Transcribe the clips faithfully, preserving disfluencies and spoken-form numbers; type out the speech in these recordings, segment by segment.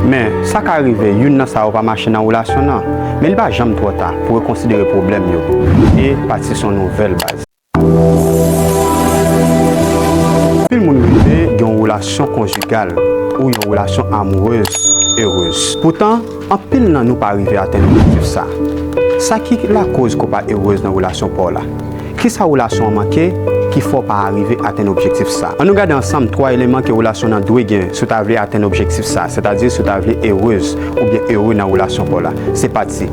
Men, sa ka rive youn nan sa yo pa mache nan relasyon nan, men li pa janm twò ta pou rekonsidere pwoblèm yo e pati sou yon nouvèl baz. Anpil moun rive gen yon relasyon konjigal ou yon relasyon amourez erez. Poutan, anpil nan nou pa rive atenn objektif sa. Sa ki lakoz ke w pa erez nan relasyon pa w la? Kisa relasyon an manke ki fè w pa rive atenn objektif sa? Ann nou gade ansanm twa eleman ke relasyon an dwe gen si w ta vle atenn objektif sa, sètadi si w ta vle erez oubyen ere nan relasyon pa w la. Se pati.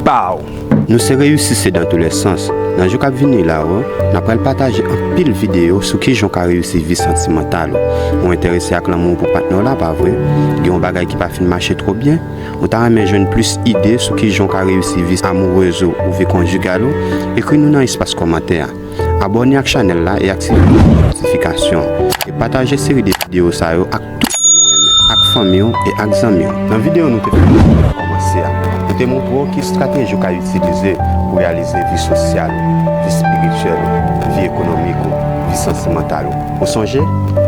Baw! Nou se Réussissez dans tous les sens. Nan jou k ap vini la yo, n ap pral pataje anpil videyo sou kijan w ka reyisi vi santimantal ou. Ou enterese ak lanmou pou patnè w la, pa vre? Gen yon bagay ki pa fin mache twò byen? Ou ta renmen jwenn plis ide sou kijan w ka reyisi vi amourez ou ou vi konjigal ou? Ekri nou nan espas kòmantè a. Abòne ak chanèl la e aktive notifikasyon an. E pataje seri de videyo sa yo ak tout moun ou renmen, ak fanmi w e ak zanmi w. Nan videyo nou te fè pou kòmanse a, nou te montre w ki estrateji w ka itilize pou reyalize vi sosyal ou, vi espirityèl ou, vi ekonomik ou, vi santimantal ou. Ou sonje?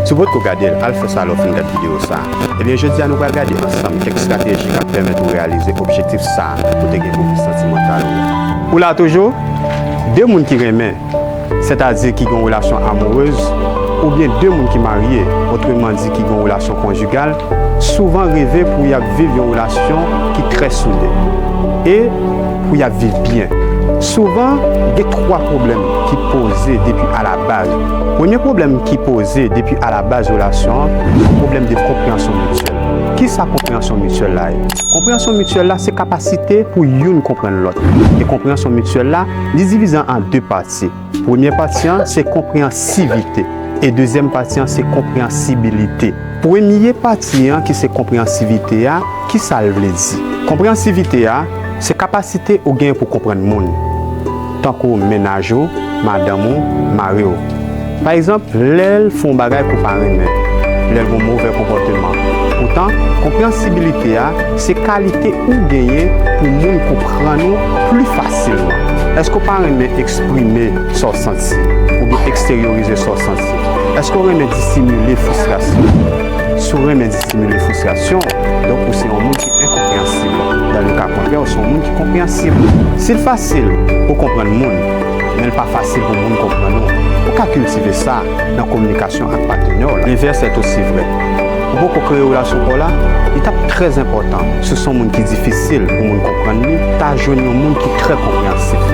Si w potko gade l, al fè sa lè w fin gad videyo sa a. Ebyen, jodi a nou pral gade ansanm kèk estrateji k ap pèmèt ou reyalize objektif sa a ou te gen pou vi santimantal ou. Ou la toujou? De moun ki renmen, sètadi ki gen yon relasyon amourez, oubyen de moun ki marye, otreman di ki gen yon relasyon konjigal, souvan reve pou y ap viv yon relasyon ki trè soude e pou y ap viv byen. Souvan, gen twa pwoblèm ki poze depi alabaz. Premye pwoblèm ki poze depi alabaz relasyon an, se pwoblèm de konpreyansyon mityèl. Kisa konpreyansyon mityèl la ye? Konpreyansyon mityèl la se kapasite pou youn konprann lòt. E konpreyansyon mityèl la, li divize an de pati. Premye pati an se konpreyansivite e dezyèm pati an se konpreyansibilite. Premye pati an ki se konpreyansivite a, kisa l vle di? Konpreyansivite a se kapasite ou genyen pou konprann moun, tankou mennaj ou, madanm ou, mari w. Pa egzanp, lè l fè yon bagay ke w pa renmen, lè l gen yon move konpòteman. Poutan, konpreyansibilite a se kalite ou genyen pou moun konprann ou pli fasilman. Èske w pa renmen eksprime sa w santi oubyen eksteryorize sa w santi? Èske w renmen disimile fristrasyon? Si w renmen disimile fristrasyon w, donk ou se yon moun ki enkonpreyansib. Dan le ka kontrè, w se yon moun ki konpreyansib. Si l fasil pou w konprann moun, men l pa fasil pou moun konprann ou, ou ka kiltive sa nan kominikasyon ak patnè w la. Lenvès èt osi vrè. Ou poko kreye relasyon pa w la, li t ap trè enpòtan si w se yon moun ki difisil pou moun konprann li, ta jwenn yon moun ki trè konpreyansif.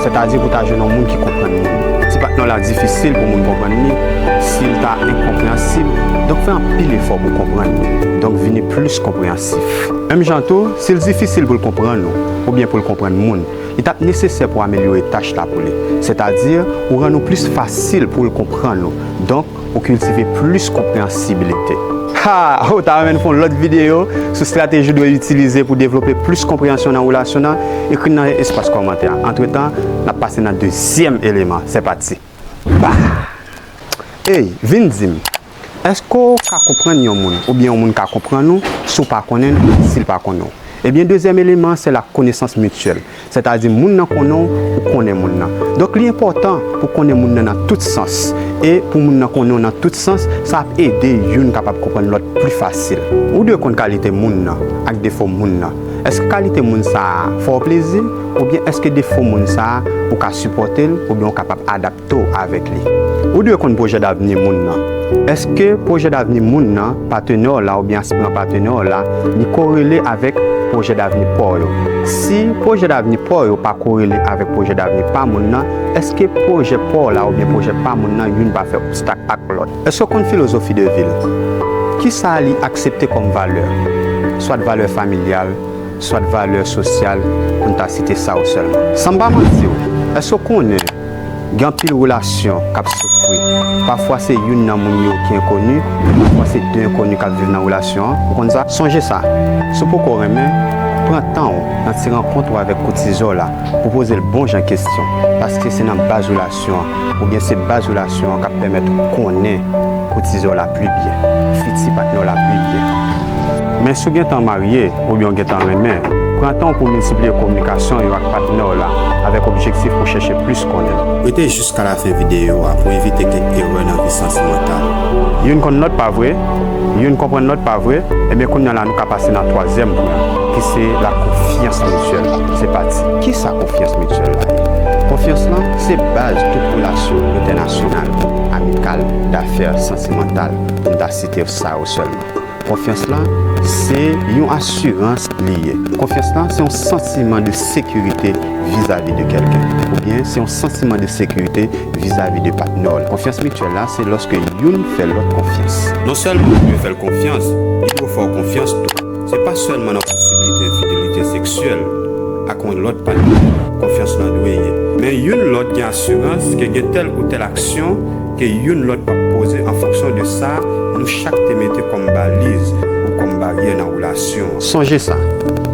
Sètadi pou w ta jwenn yon moun ki konprann moun. Si patnè w la difisil pou moun konprann li, si l ta enkonpreyansib, donk fè anpil efò pou w konprann li. Donk vini plis konpreyansif. Menm jan tou, si l difisil pou l konprann ou, oubyen pou l konprann moun, li t ap nesesè pou w amelyore tach la pou li. Sètadi, ou rann ou plis fasil pou l konprann ou. Donk, ou kiltive plis konpreyansibilite. Ha! Ou ta renmen n fè yon lòt videyo sou estrateji w dwe itilize pou devlope plis konpreyansyon nan relasyon nan? Ekri nan espas kòmantè a. Antretan, n ap pase nan dezyèm eleman. Se pati. Bah! Ey, vin di m, èske w ka konprann yon moun, oubyen yon moun ka konprann ou si w pa konnen l, si l pa konnen w? Ebyen, dezyèm eleman, se la konesans mityèl. Sètadi, moun nan konnen w, ou konnen moun nan. Donk, li enpòtan pou konnen moun nan nan tout sans. E pou moun nan konnen w nan tout sans, sa ap ede youn kapab konprann lòt pli fasil. Ou dwe konn kalite moun nan ak defo moun nan. Èske kalite moun sa a fè w plezi, oubyen èske defo moun sa a ou ka sipòte l, oubyen ou kapab adapte w avèk li? Ou dwe konn pwojè davni moun nan. Èske pwojè davni moun nan, patnè w la oubyen aspiran patnè w la, li korele avèk pwojè davni pa w yo? Si pwojè davni pa w yo pa korele avèk pwojè davni pa moun nan, èske pwojè pa w la oubyen pwojè pa moun nan, youn pa fè obstak ak lòt? Èske w konn filozofi de vi l? Kisa li aksepte kòm valè? Swat valè familyal, swat valè sosyal, pou n ta site sa yo sèlman. San m pa manti w, èske w konnen gen anpil relasyon k ap soufri? Pafwa se youn nan moun yo ki enkoni, pafwa se de enkoni k ap viv nan relasyon an. Ou konn sa? Sonje sa, si w poko renmen, pran tan w nan ti rankont ou avèk koutizè w la pou poze l bon jan kesyon, paske se nan baz relasyon an, oubyen se baz relasyon an k ap pèmèt ou konnen koutizè w la pli byen, fiti patnè w la pli byen. Men si w gentan marye, oubyen w gentan renmen, Pran tan w pou w miltipliye kominikasyon w yo ak patnè w la avèk objektif pou chèche plis konnen l. Rete jiska lafen videyo a pou w evite kèk erè nan vi santimantal. Youn konn lòt, pa vre? Youn konprann lòt, pa vre? Ebyen, kounye a la, nou ka pase nan twazyèm pwen an, ki se la konfyans mityèl. Se pati. Kisa konfyans mityèl la ye? Konfyans lan se baz tout relasyon entènasyonal, amikal, dafè, santimantal, pou m ta site sa yo sèlman. Konfyans lan se yon asirans li ye. Konfyans lan se yon santiman de sekirite vizavi de kèlken, oubyen se yon santiman de sekirite vizavi de patnè w la. Konfyans mityèl la, se lòske youn fè lòt konfyans. Non sèlman ou dwe fè l konfyans, li dwe fè w konfyans tou. Se pa sèlman nan posiblite fidelite seksyèl ak yon lòt patnè konfyans lan dwe ye, men youn lòt gen asirans ke gen tèl ou tèl aksyon ke youn lòt p ap poze an fonksyon de sa nou chak te mete kòm baliz ou kòm baryè nan relasyon an. Sonje sa,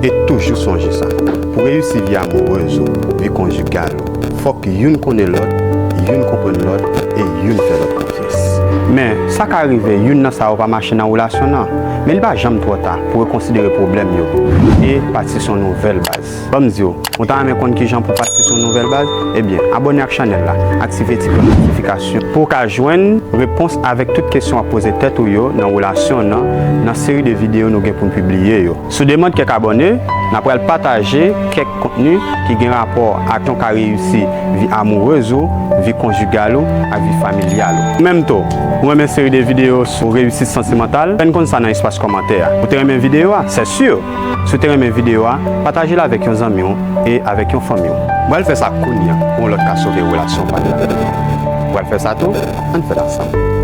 e toujou sonje sa, pou reyisi vi amourez ou, vi konjigal ou, fòk youn konnen lòt, youn konprann lòt, e youn fè lòt konfyans. Men, sa ka rive youn nan sa yo pa mache nan relasyon nan, men li pa janm twò ta pou rekonsidere pwoblèm yo e pati sou yon nouvèl baz. Ban m di w, ou ta renmen konn kijan pou pati sou yon nouvèl baz? Ebyen, abòne ak chanèl la, aktive ti klòch notifikasyon pou w ka jwenn repons avèk tout kesyon w ap poze tèt ou yo nan relasyon w nan, nan seri de videyo nou gen pou n pibliye yo. Sou demann kèk abòne, n ap pral pataje kèk kontni ki gen rapò ak jan w ka reyisi vi amourez ou, vi konjigal ou, ak vi familyal ou. Ou menm tou, ou renmen seri de videyo sou reyisit santimantal? Fè n konn sa nan espas kòmantè a. Ou te renmen videyo a? Sè si! Si w te renmen videyo a, pataje l avèk yon zanmi w e avèk yon fanmi w. M pral fè sa kounye a pou yon lòt ka sove relasyon w pa t la. Ou pral fè sa tou? Ann fè l ansanm.